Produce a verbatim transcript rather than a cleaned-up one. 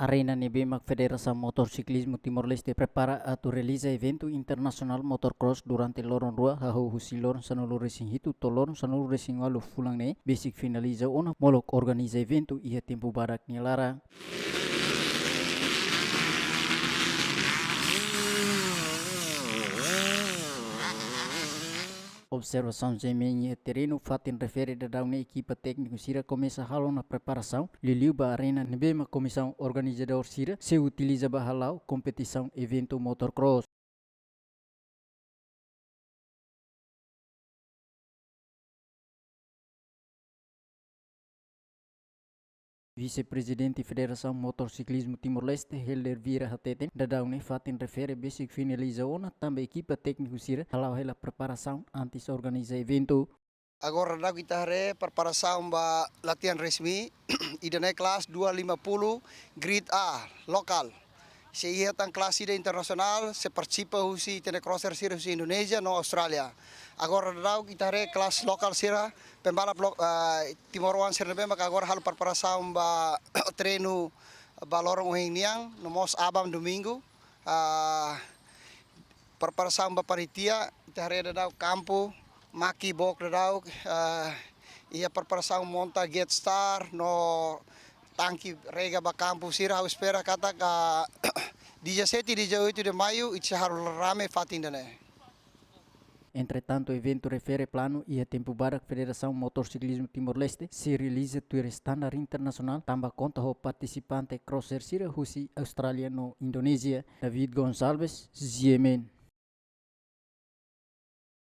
Arena ne'ebé mak Federasaun Motorsiklizmu Timor-Leste prepara atu realiza eventu internasionál motocross durante loron rua, hahú husi loron sanulu-resin-hitu to'o loron sanulu-resin-ualu fulan ne'e, besik finaliza ona, molok organiza eventu iha tempu badak nia laran. Observasaun GMN iha terrenu fatin refere daudaun ne'e ekipa tékniku sira komesa halo ona preparasaun, liuliu ba arena ne'ebé mak komisaun organizadór sira sei utiliza ba hala'o kompetisaun eventu motocross. Vise-Prezidente Federasaun Motorsiklizmu Timor-Leste, Helder Vieira hateten, daudaun ne'e fatin refere besik finaliza ona, tanba ekipa tékniku sira hala'o hela preparasaun antes organiza eventu. Agora daudaun ita haree preparasaun ba latihan resmi, ida-ne'e kelas dua lima puluh Grade A, lokál. Sei iha tan kelas ida internasionál, sei partisipa husi ita-nia crosser sira husi Indonézia no Austrália. Agora daudaun ita haree kelas lokál sira, pembalap lo-, ah, timoroan sira ne'ebé maka agora halo preparasaun ba treinu ba loron ohin nian, no mós aban domingu. Ah, preparasaun ba panitia, ita haree daudaun kampu, maki book daudaun, ah, iha preparasaun monta gate star, no tanki rega ba kampu sira, ha'u espera katak, ah, dia sete, dia oito de maio, ita sei halo rame fatin ida-ne'e. Entretantu, eventu refere planu iha tempu badak Federasaun Motorsiklizmu Timor-Leste sei realiza tuir standar internasionál, tanba konta ho partisipante crosser sira husi Austrália no Indonézia. David Gonçalves, GMN.